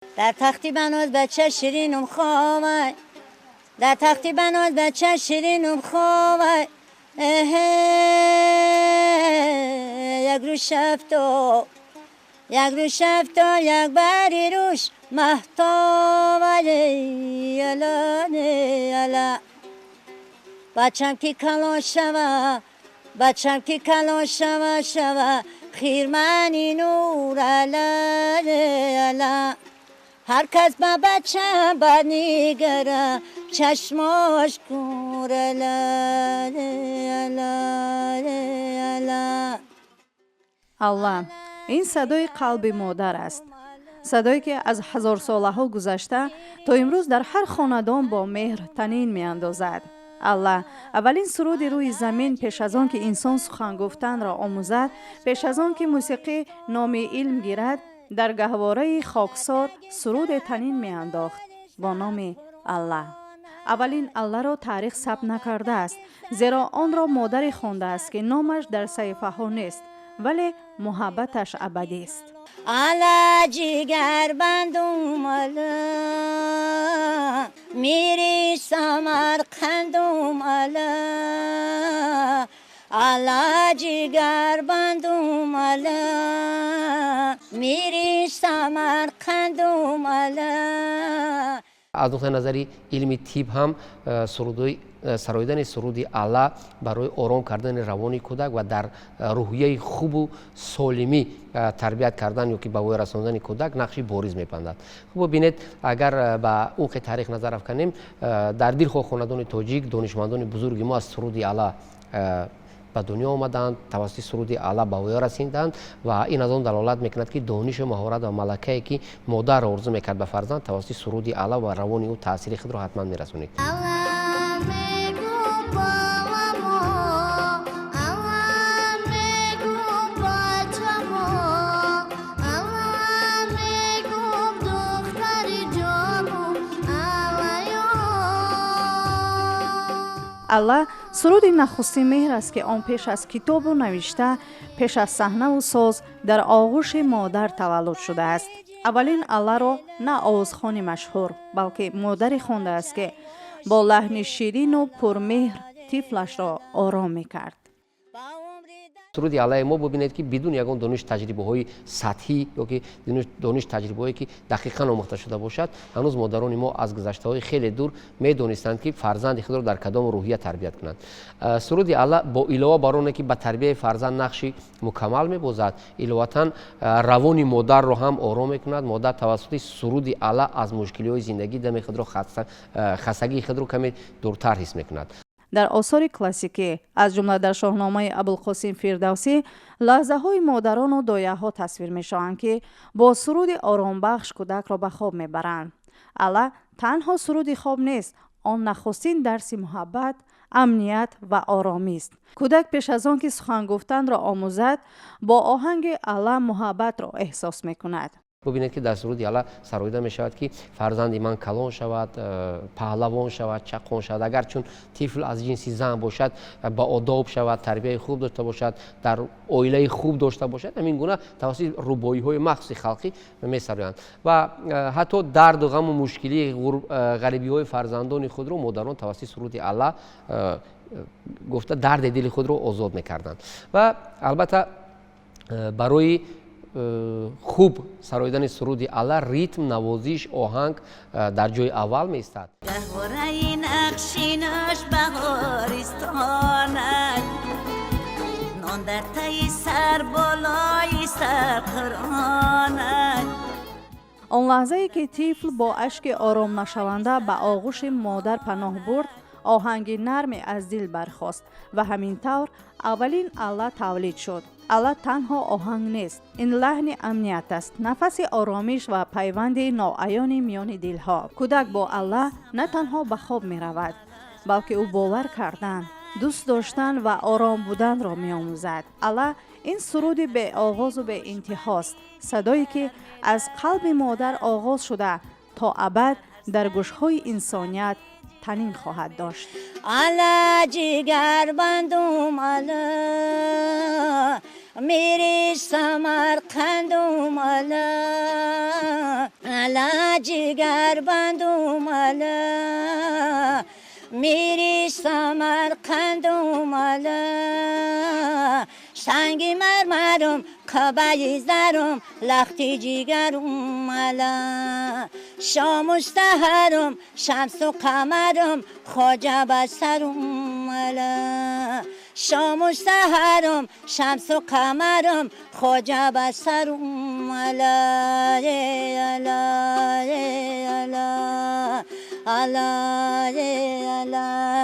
Дар тахти баноз бача ширинум ховай, дар тахти баноз бача ширинум ховай. Эҳе, як рӯз шафто, як рӯз шафто, як бари рӯш маҳтобай. Ала, ала, бачам ки калон шава, бачам ки калон шава, шава хирмани нур. Ала, ала, ҳар кас ба бача бад нигара, чашмош кур. Ала, ала, ала. Алла ин садои қалби модар аст, садое ки аз ҳазорсолаҳо гузашта то имрӯз дар ҳар хонадон бо меҳр танин меандозад. Алла аввалин суруди рӯи замин. Пеш аз он ки инсон сухан гуфтанро омӯзад, пеш аз он ки мусиқӣ номи илм гирад, дар гаҳвораи хоксор суруде танин меандохт бо номи Алла. Аввалин Алларо таърих сабт накардааст, зеро онро модаре хондааст, ки номаш дар саҳифаҳо нест, вале муҳаббаташ абадист. Ала, ҷигарбандум, ала, мири Самарқандум, ала, ала, ҷигарбандум, ала, мири Самарқандум, ала. Аз нуқтаи назари илми тиб ҳам сароидани суруди Алла барои ором кардани равони кӯдак ва дар рӯҳияи хубу солимӣ тарбият кардан ё ки ба воя расондани кӯдак нақши бориз мебандад. Хуб, бинед, агар ба умқи таърих назар афканем, дар дилхоҳ хонадони тоҷик донишмандони бузурги мо аз суруди Алла ба дунё омаданд, тавассути суруди Алла ба воя расиданд ва ин аз он далолат мекунад, ки донишу маҳорат ва малакае, ки модар орзу мекард ба фарзанд, тавассути суруди Алла ва равони ӯ таъсири худро ҳатман мерасонид. Алла мегум баламо, Алла мегум бачамо, Алла мегум духтари ҷону, Аллаё. Алла суруди нахустин меҳр аст, ки он пеш аз китобу навишта, пеш аз саҳнаву соз дар оғӯши модар таваллуд шудааст. Аввалин Алларо на овозхони машҳур, балки модаре хондааст, ки бо лаҳни ширину пурмеҳр тифлашро ором мекард. Суруди Аллаи мо, бубинед, ки бидуни ягон дониш, таҷрибаҳои сатҳӣ ё ки дониш, таҷрибаҳое, ки дақиқан омӯхта шуда бошад, ҳанӯз модарони мо аз гузаштаҳои хеле дур медонистанд, ки фарзанди худро дар кадом рӯҳия тарбият кунанд. Суруди Алла бо илова бар оне ки ба тарбияи фарзанд нақши мукаммал мебозад, иловатан равони модарро ҳам ором мекунад. Модар тавассути суруди Алла аз мушкилиҳои зиндагӣ дами худро, хастагии худро каме дуртар ҳис мекунад. Дар осори классикӣ, аз ҷумла дар Шоҳномаи Абулқосим Фирдавсӣ, лаҳзаҳои модарону дояҳо тасвир мешаванд, ки бо суруди оромбахш кӯдакро ба хоб мебаранд. Алла танҳо суруди хоб нест, он нахустин дарси муҳаббат, амният ва оромист. Кӯдак пеш аз он ки сухан гуфтанро омӯзад, бо оҳанги Алла муҳаббатро эҳсос мекунад. Бубинед, ки дар суруди Алла сароида мешавад, ки фарзанди ман калон шавад, паҳлавон шавад, чаққон шавад, агар чун тифл аз ҷинси зан бошад, ба одоб шавад, тарбияи хуб дошта бошад, дар оилаи хуб дошта бошад. Ҳамин гуна тавассути рубоиҳои махсуси халқӣ месароянд ва ҳатто дарду ғаму мушкилии, ғарибиҳои фарзандони худро модарон тавассути суруди Алла гуфта, дарди дили худро озод мекарданд. Ва албатта, барои хуб сароидани суруди Алла ритм, навозиш, оҳанг дар ҷои аввал меистад. Гаҳвораи нақшинаш баҳористонай, нон дар таи сар, болои сар қуронай. Он лаҳзае ки тифл бо ашки оромнашаванда ба оғӯши модар паноҳ бурд, оҳанги нарме аз дил бархост ва ҳамин тавр аввалин Алла тавлид шуд. Алла танҳо оҳанг нест, ин лаҳни амният аст, нафаси оромиш ва пайванди ноаёни миёни дилҳо. Кӯдак бо Алла на танҳо ба хоб меравад, балки ӯ бовар кардан, дӯст доштан ва ором буданро меомӯзад. Алла ин суруди беоғозу беинтиҳост, садое ки аз қалби модар оғоз шуда, то абад дар гӯшҳои инсоният танин хоҳад дошт. Ала, ҷигарбандум, ала. Мири Самарқандум ала, ала ҷигарбандум ала, мири Самарқандум ала, санги мармарум, қабаи зарум, лахти ҷигарум ала, шому саҳарум, шамсу қамарум, хоҷа ба сарум ала, шому саҳарум, шамсу қамарум, хоҷа ба сарум ала, ала, ала, ала, ала.